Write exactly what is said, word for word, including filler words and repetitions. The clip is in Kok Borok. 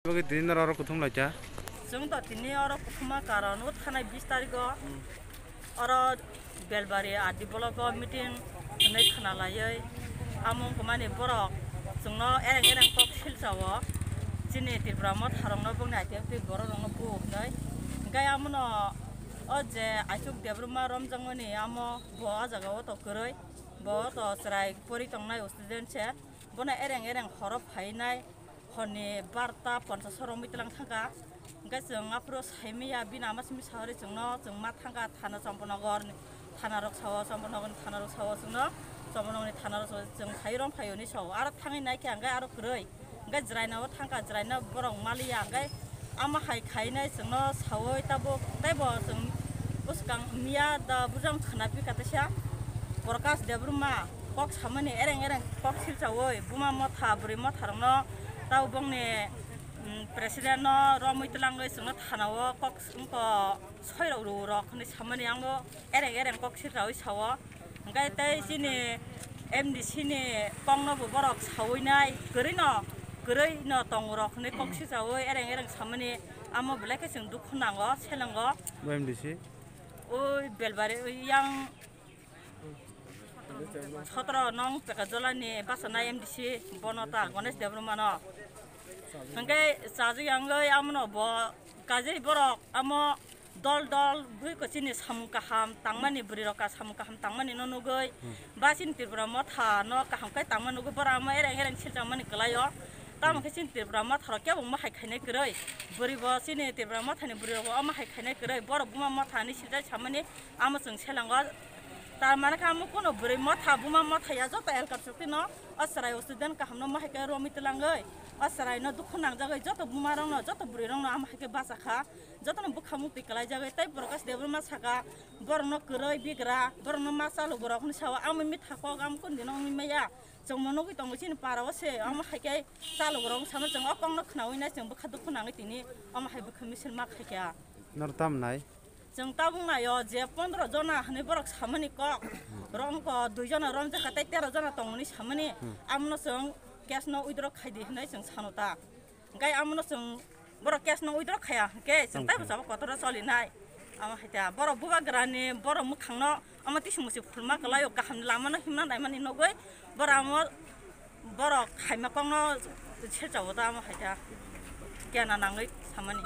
Bagwi tini norok oro kuthum laikha? Chwng to tini oro kuthuma karon o thanai bis tarikh o oro Belbari R D block o meeting hwnwi khna laiwi amo wngkha mani borok chwngno ereng ereng kok silsa o chini Tripura motha rokno bongni I P F T borok rokno bu hwnwi. Hwnkhe amono o je Aisuk Debbarma romjakmani amo bo o jaga o to kwrwi, bo to chwrai pori tongnai student se. Bono ereng ereng horo phainai, horni barta ponchas o romwi tlang thangkha. Hwnkhe chwng aphuru saimaya, bini ama simi sahori chwngno, chwng ma thangkha thana Champanagar ni thana rok sao, Champanagar ni thana rok sao chwngno, Champanagar ni thana rok sao chwng phai rom phaio hinwi sao. Aro thangwi naikhe hwnkhe aro kwrwi. Hwnkhe jwraina o thangkha, jwraina borok maliya, hwnkhe ama hai khainai chwngno saui tabuk teibo chwng bwskang miya da bujang khwna phi kha teisa Prakash Debbarma kok samani ereng ereng kok silchaui buma motha bwrwi motha rokno tei bongni, mm, president no romwi twlangwi chwngno thana o kok wngkha soirok rw rok hinwi samani ang bo ereng ereng kok silchaui sao. Hwnkhe tei chini M D C ni kokno bo borok saui nai, kwrwi no, kwrwi no tongo rok hinwi kok sichaui ereng ereng samani amo belai khe chwng dukhu nango, selengo. Bo M D C? Oi Belbari, oi yang sotro nong Pekajola ni bachana M D C bono ta Ganesh Debbarma no. Hwnkhe chajak yangwi amono bo kajai borok amo dol dol bui ko chini samung kaham tangmani bwrwi rok ka samung kaham tangmani no nugwi ba chini Tripura motha no kaham khe tangma nugwi borok amo ereng ereng silchang mani kwlai o. Tamo khe chini Tripura motha rok kebo omo hai khainai kwrwi bwrwi bo chini Tripura motha ni bwrwi rok bo omo hai khainai kwrwi borok buma motha ni siljak samani amo chwng selango. Tar mane khe amo kuno bwrwi motha buma motha ya joto elkar chukti no o chwrai o student kaham no omo hai khe romwi twlangwi o chwrai no dukhu nangjagwi joto buma rok no joto bwrwi rok no amo hai khe bacha kha. Jotono bwkha mukti kwlaijagwi tei Prakash Debbarma saka borokno kwrwi bigra, borokno ma chalogo rok hinwi sao. Amo mitha kok amo kundino wngwi maya. Chwngno nugwi tongo chini para o se, amo hai khe chalogo rok wng sama chwng o kokno khnaui nai chwng bwkha dukhu nangwi tini omo hai bwkha misil ma khaikha. Noro tamo nai? Chwng tabuk nai o je pondro jona hinwi borok samani kok, rok wngkha dui jona romjakha tei tero jona tongmani samani, amono chwng case no withdraw khaidi hinwi chwng sano ta. Hwnkhe amono chwng borok case no withdraw khaya hwnkhe chwng taibo chabo kotor o cholinai. Amo hai ta borok bubagrani borok mwkhangno amo tising musi phulma kwlaio, kaham ni lama no himna naimani nugwi borok amo borok khaima kokno silchao ta amo hai ta kena nangwi samani.